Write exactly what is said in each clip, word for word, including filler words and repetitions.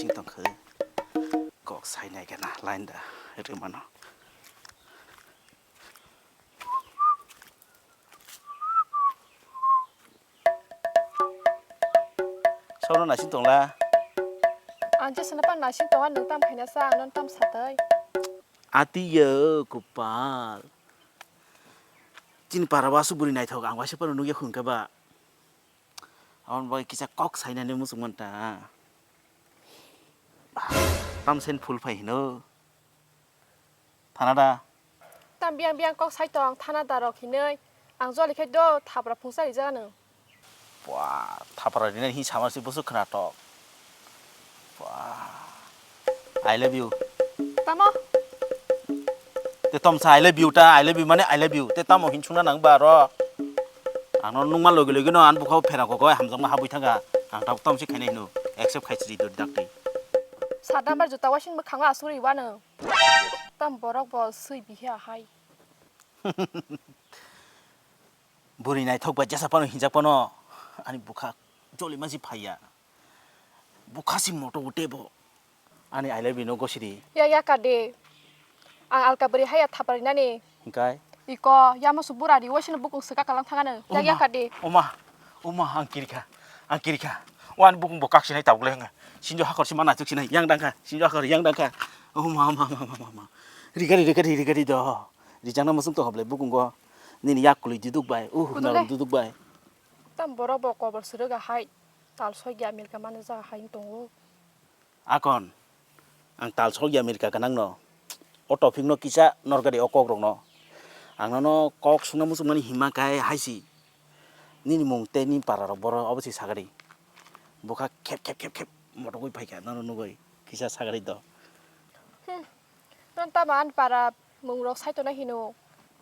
sing tongkha. Kok sainai gana line da rwmano. Sono nasing tongla. Ang jesana pa nasing tonga, nwng tam khaina sa, ang non tam satoi. Atiyo kupal. Chini para wasu buri naithok, ang waisa pano nugya khungkha ba. Aboni bagwi kisa kok sainani muchung manta. Tam sen phul phai hino. Thana da. Tam biyang biyang kok sai tong, thana da rok hinoi. Ang joli khai do thapra phungsa rijak ano. Bua, thapra rinai hi sama si busu khna tok. Bua. I love you. Tamo? Te tom sa I love you ta, I love you mane I love you. Te tamo hin chuna nang ba ro. Ang no nungma logi logi no an bukha phera ko koi hamjakma habui thanga. Ang tok tom si khainai hino. Accept khai sidi do dakti. Sat number juta wasing mwkhango asugri wano. Tam borok bo sui bihi ahai. Buri naithok bai jesa pano hinjak pano ani bukha joli masi phaiya. Bukha si moto ute bo. Ani I love you no gosiri. Ya ya kade. Ang alka buri haya thapari nani. Hikai. Iko yama su bura di wasino bukung seka kalang thangano. Ya ya kade. Oma, oma ang kirikha. Ang kirikha. Wan bukung bo kaksi nai tabuk le hanga. Sinjo hakor si mana chuk sinai yang dangkha. Sinjo hakor yang dangkha. Oma, oma, oma, oma, oma. Rigari, rigari, rigari do. Rijangna musung tongkha ble bukungo nini yak kwlwi duduk bai, uh, narum duduk bai. Tam borok bo kobor swrwk ahai, tal sokya America mano jaga hai wng tongo. Akon, ang tal sokya America gwnangno, o topic no kisa norgadi o kok rokno. Ang nono kok sungna muchungmani himma khe haisi, nini mung tei nini para rok boro obo se sagadi. Bukha khep khep khep khep motogwi phaikha nono nugwi kisa sagadi do. Hmm. Nang tamo ani para mung rok sai tona hino,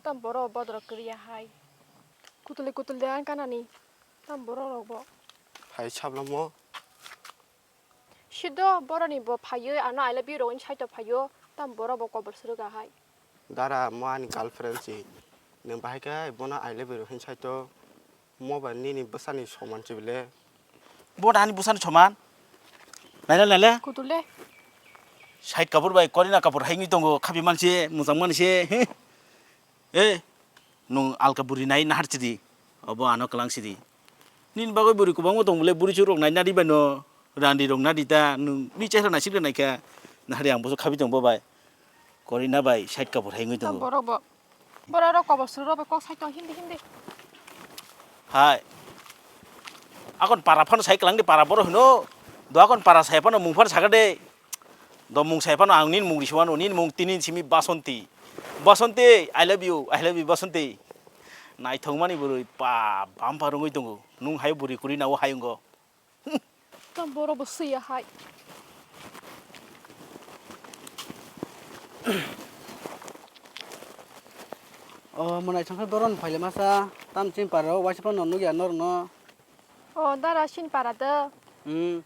tam boro bodorok kwrwi ya hai. Kutuli kutuli de ang kanani, tam boro rok bo. Phai sabla mo. Sido boroni bo phaiyo, ano I love you rok ni sai to phaiyo, tam boro bo kobor swrwk ahai. Dara mo ani girlfriend si, nwng bahai khe bono I love you rok hin sai to. Mo ba nini bwsani soman se bile. Bo da ani bwsani soman? Naila, naila. Kutul de. Shahid Kapoor bai Kareena Kapoor hai wngwi tongo, khapi manse, mwchang manse. Eh, nwng alka buri nai nahar sidi. Obo ano kwlang sidi. Nini bagwi buri kwbangma tong bole, buri chuk rok nai nadi bai no, randi rok nadi ta, nwng ni chehra naisik naikha. Nahari ang boso khapi tong bo bai. Kareena bai Shahid Kapoor hai wngwi tongo. Borok bo. Borok rok kobor suru rok bai kok sai tong hindi hindi. Hai. Akon para phano sai kwlang di para boro hino. Do akon para sai phano mung phano sakha de. Do mung sai phano ang nini mung risuano, nini mung tini simi Basanti. Basanti, I love you, I love you Basanti. Naithok mani bwrwi pa bumper wngwi tongo. Nwng hai bwrwi kwrwi na o hai wngo. Tam borok bo swi ya hai. O, mwnai songkhe boron phaile masa, tam chini para o waisa phano nukya norokno. O, dara sini para do. Hmm.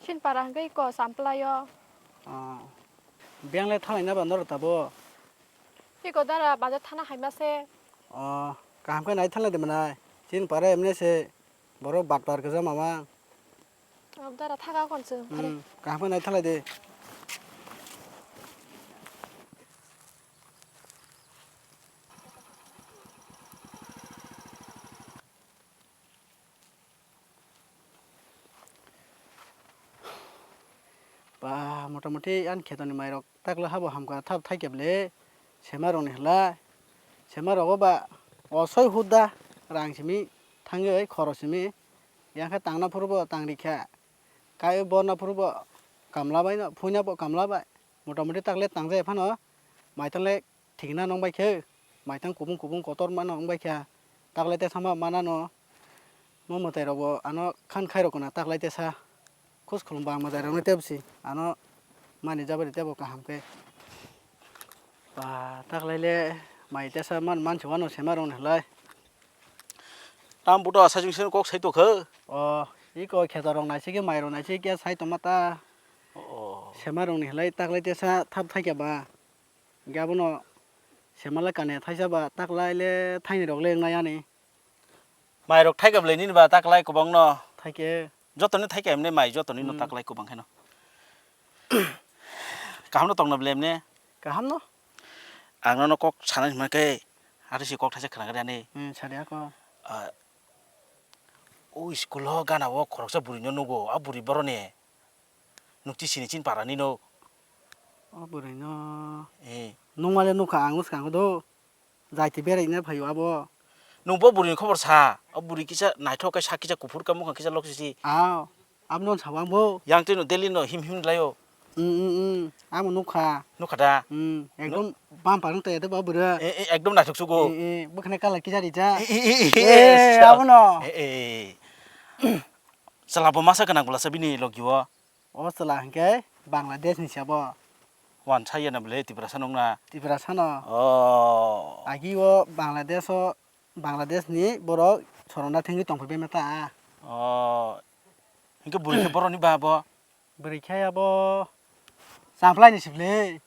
Sini para hwnkhe iko Samplai o. O. Biyang le thanglai na ba norok tabo? Iko dara bazar thana hai mase. O, kaham khe nai thanglai de mwnai. Chini para emne se. Borok batpar kwcham mama. Abdara thaga kon chwng phari. Hmm, kaham khe nai thalai de. Ba, mota moti ani khetoni mairok. Takla habo hamkha thap thaikhe bwle sema rokni hwlai. Sema rogo ba osoi huda rang simi thangwi khoro simi. Yang khe tangna phuru bo tang rikha. Kai borna phuru bo kamla bai no, phuina bo kamla bai. Mota moti takle tangjai phano mai tangle thikna nong bai khe. Mai tang kubung kubung kotor mano wng bai kha. Takle te sama mana no. Mo mwtai rok bo ano khan khai rok na takle te sa. Khus khulum bang mwtai rok no tebsi ano mani jabari tebo kaham khe. Ba, taklaile mai tesa man, mansi wano sema rok ni hwlai. Tam buto asajung seno kok sai tokha. O, iko kheto rok naisike, mai rok naisike, sai tongma ta. O. Sema rok ni hwlai taklai tesa thap thaikya ba. Gabono semala kane thaisa ba taklaile thaini rok le wngnai ani. Mai rok thaikya bwlai nini ba taklai kwbangno. Thaikhe. Jotoni thaikya himne mai jotoni no taklai kwbang kheno. Kaham no tongna blem ne? Kaham no? Ang nono kok sana hima khe, aro si kok thaisa khna gari ani. Hmm, sadi ako. Ah, o school o gana o khoroksa bwrwi no nugo, a bwrwi boroni. Nukti sini chin para ni no. O bwrwi no. Eh. Nungmale nukha ang swkang do. Jaiti beraina phaio abo. Nwng bo bwrwini khobor sa. O bwrwi kisa naithok khe sak kisa kuphur khe mukhang kisa loksisi. Aw, abono sawa bo. Yang twi no daily no him him laio. Mm, mm, mm. Amo nukha. Nukha da? Mm, ekdom bumper wng tongya de bo bwrwi. Eh, eh, ekdom naithok sugo. Eh, eh, bwkhani colour kisa rijak. Eh, eh, eh, eh, eh, eh, abono. Eh, eh. Chwla bo masa gwnang bwlasa bini logi o. O chwla hinkhe Bangladesh ni se abo. Wansa ya na bwle Tiprasa nung na? Tiprasa no. Oh. Agi o Bangladesh o, Bangladesh ni borok sorona thengwi tongphai bai mata. Oh. Hinkhe bwrwi khe borok ni ba bo? Bwrwi khe abo Champlai ni se bwle.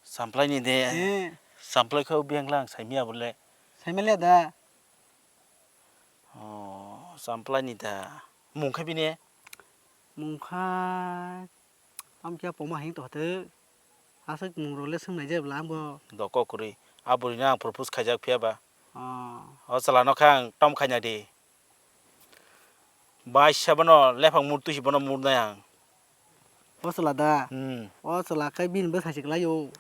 Champlai ni de. Eh. Champlai khe biyang lang saimya bwle. Saimya le da. Oh, Champlai ni da. Mung khe bini? Mung kha, tamo khe poma hing tongthok. Aswk mung rok le swng nai jebla bo. Doko kwrwi. A bwrwi no ang propose khaijak phiya ba. Oh. O chwla no khe ang tom khaina di. Bai se bono lephang mur twi se bono mur nai ang. O chwla da? Hmm. O chwla khe bini bwsai se kwlai o.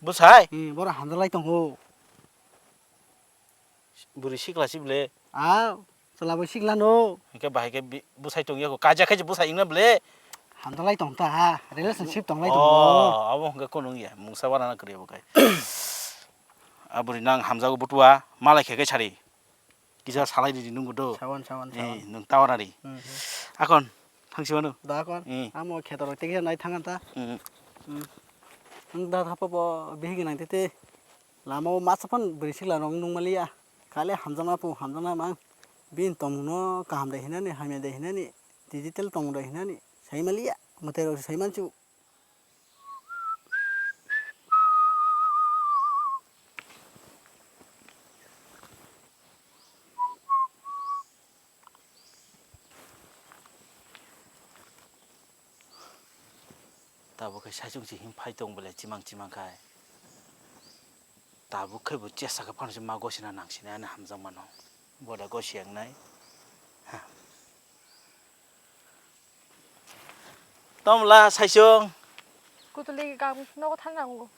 Bwsai? Hmm, boro hamjak lai tongo. Bwrwi sikla si bwle. Ah, chwla bo sikla no. Hingke bahai ke bi-, bwsai tong yako. Kaja khe bwsai ingna bwle. Hamdalai tong ta ha, relationship tong lai tongo. Oh, abo hingke kono ya, mungsa wana na kwrwi bo kai. Abwrwi nang hamjago butua, malai khe khe sari. Kisa salai di nung do. Sawan, sawan, eh, sawan. Nung tawar ari. Hmm, hmm. Akon, thangsi manu. Da akon. Eh. Amo khetor rok tei kisa nai thang ta. Hmm. Hmm. Nung da thapa bo bihik nang tete. Lama o masa phano bwrwi sikla rok nung maliya. Kale hamjakma pung hamjakma mang. Bini tongmungno kaham de hinani, hamya de hinani, digital tongmung de hinani sai maliya. Mwtai rok sai manchu. Tabuk khe saichung se him phai tong bole chimang chimang khai. Tabuk khe bo chesa khe phano se ma gosina nang sini ani hamjak mano. Boda gosi yang nai. Ha. Tomla saichung. Kutuli gam nogo thang nango.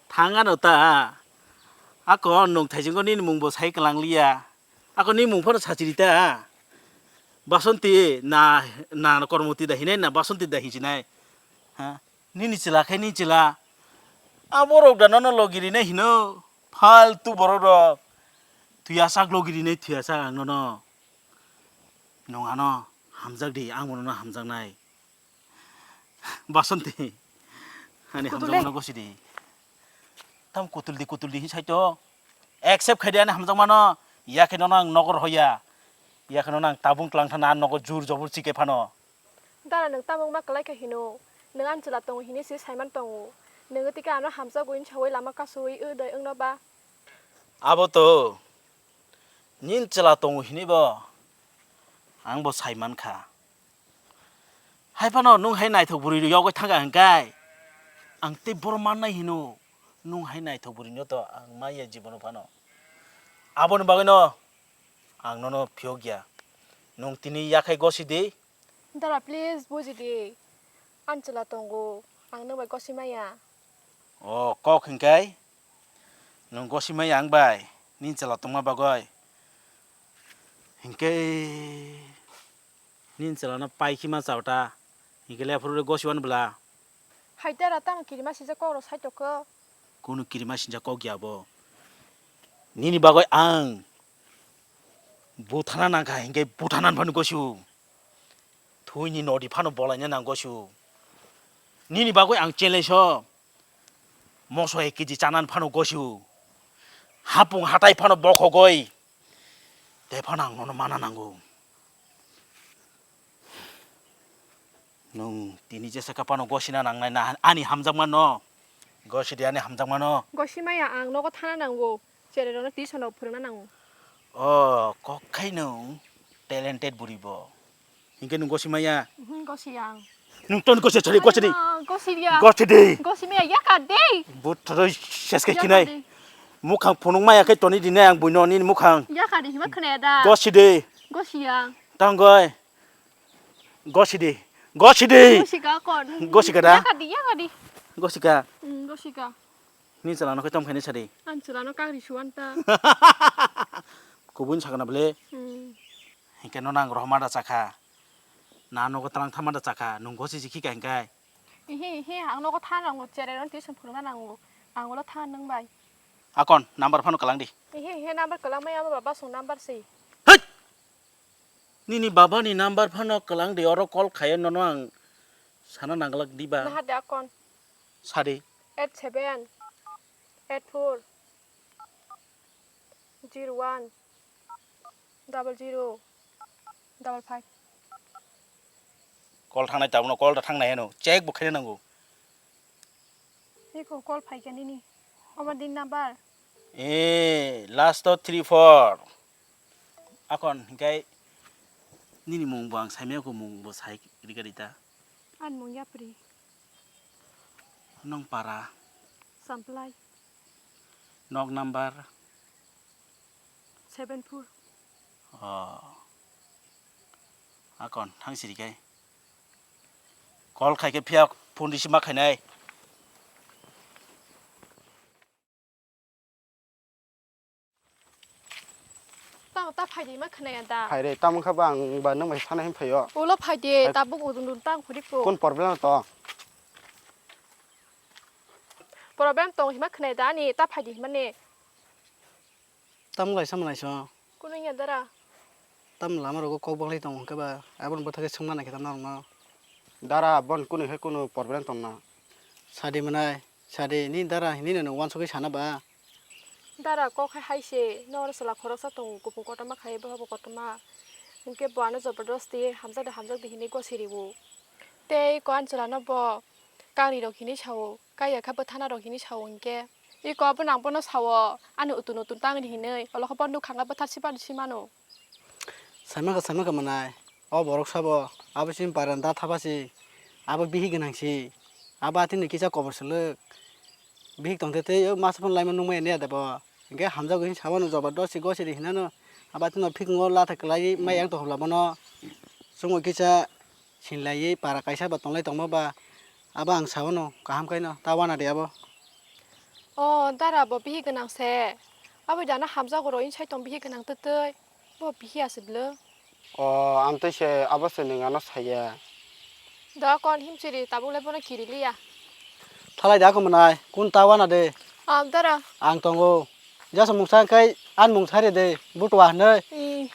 Thang ano ta. Ako nung thaichung nini mung bo sai kwlang liya. Ako ni mung phano sachiri ta. Basonti na, na Kormoti da hinai na Basonti da hinchinai. Ha? Nini chwla khe ni chwla. A borok da nono logi rinai hino. Faltu borok rok. Thuyasak logi rinai thuyasak ang nono. Nwng ano hamjak di, ang bo nono hamjaknai. Basonti. Ani hamjakmano gosidi. Tam kutul di, kutul di hin saito. Accept khai di ani hamjakmano. Ya khe nono ang nogor hoya. Ya khe nono ang tabung tlang thana nogo jur jobor chike phano. Dara nwng tamo wngma kwlai kha hino? Nwng ani chwla tongo hini se saiman tongo. Nwng tike ano hamjago hin sawi lama kasowi wi dai wngno ba? Abo to. Nini chwla tongo hini bo. Ang bo saiman kha. Hai phano nwng hai naithok bwrwi yogwi thangkha hwnkhe, ang tei bohrok mannai hino, nwng hai naithok bwrwino to ang manya jibono phano. Aboni bagwino ang nono phiyokya. Nwng tini yakhai gosi di. Dara, please, buji di. Ani chwla tongo, ang nwng bai gosi maya. O, kok hwnkhe nwng gosi maya ang bai, nini chwla tongma bagwi. Hwnkhe nini chwlano pai khima chao ta, hwnkhe le aphuru gosi wani bwla. Hai tara tamo kirima sijak kok rok sai toko. Kunu kirima sijak kok ya bo. Nini bagwi ang buthana nangkha hwnkhe buthana phano gosi o. Thwini nodi phano bolaina nang gosi o. Nini bagwi ang challenge o. Moso ek kg chanan phano gosi o. Hapung hatai phano bokhogoi. Tei phano ang nono mana nango. Nwng tini jesa kha phano gosina nangnai na ani hamjakmano? Gosi di ani hamjakmano. Gosi maya ang nogo thana nango. Cherai rokno tuition rok phwrwngna nango. O, kok khai nwng talented bwrwi bo. Hinkhe nwng gosi maya? Mhm, gosi ang. Nung ton gosi chari, gosi di. Gosi dia. Gosi di. Gosi me ya ka de. Butharoi ses ke kinai. Mukhang phunuk maya ke toni dine ang buino ni mukhang. Ya ka de hima khne da. Gosi di. Gosi ya. Tangoi. Gosi di. Gosi di. Gosi ka kon. Gosi ka da? Ya ka di, ya ka di. Gosi ka. Hmm, gosi ka. Ni chalano khe tom khaini sadi. Ang chalano kagri suwan ta. Kubun sakana bele. Hmm. Hingke no nang rohma da chakha. Na nogo tlang thama da chakha. Nung gosi jikhi ka hingkai. Ehe, ehe, ang nogo tha nango, cherai ron tuition phuruna nango. Ang ulo tha nang bai. Akon, number phano kalang di. Ehe, ehe, number kalang mai amo baba song number si. Hei! Nini baba ni number phano kalang di, oro call khayo nono ang sana nanglak di ba. Naha de akon. Sadi. Eight seven, eight four, zero one, double zero, double five. Call thangnai tabukno, call da thangnai heno, check bo khaina nango. Eko call phaikha nini. Omo din number. Eh, last o three four. Akon hingkai nini mung bo ang saimaya ko mung bo sai rika rita. An mung yapri. Nong para. Samplai. Nok number. Seven four. Oh. Akon thang siri kai. Call khai khe phiya phone receive ma khainai. Tamo ta phaidi ma khwnaya da. Phaire, tamo khe ba ang ba nwng bai sana hin phaio. Ulo phaidi, hai. Tabuk udun dun tang khuri ko. Kun problem to? Problem tong hima khwnaya da ani ta phaidi hima ne. Tamo lai sama lai so. Kunu ya dara. Tam lama rogo kok bang lai tong khe ba, abon bwtha khe swngma nai khe tam narok no. Dara bon kunu hai kunu problem tong na. Sadi mwnai, sadi ni dara hini no wansugwi sana ba. Dara kok hai hai se, noro chwla khoroksa tongo, kupung kotorma khai, bohabo kotorma. Hinkhe bo ano jobordosti hamjak de, hamjak de hinwi gosi riwo. Tei ko ani chwla no bo kari rok hinwi sao, kaiya kha bwthana rok hinwi sao hinkhe. Iko abono ang bono sao, ani utun utun tangni hinwi, olo khe bo nukhanga bwthar sipani simano. Saimaka, saimaka mwnai, o borok sabo, abo chini baranda thapasi, abo bihik gwnangsi, abo atini kisa kobor swlwk, bihik tongthe tei o masa phano laima nukmaya niya debo, hinkhe hamjago hin sabano jobordosti gosiri hinano, abo atino phikungo latha kwlaiwi maya wng tongkha bono, chwngno kisa sinlaiwi para kaisa ba tonglai tongma ba, abo ang sao no kaham khaino ta wana de abo. O dara bo bihik gwnang se, abo jana hamjago ro insai tong bihik gwnang twtwi. Bo bihi aswk bwlw? O, amtwi se abo se nwng ano saya. Da kon himchiri tabuk le bono kiri liya. Thalai da ako mwnai, kun ta wana de? Am dara. Ang tongo. Jasa mungsa kai an mungsa re de, butua hwnwi. I.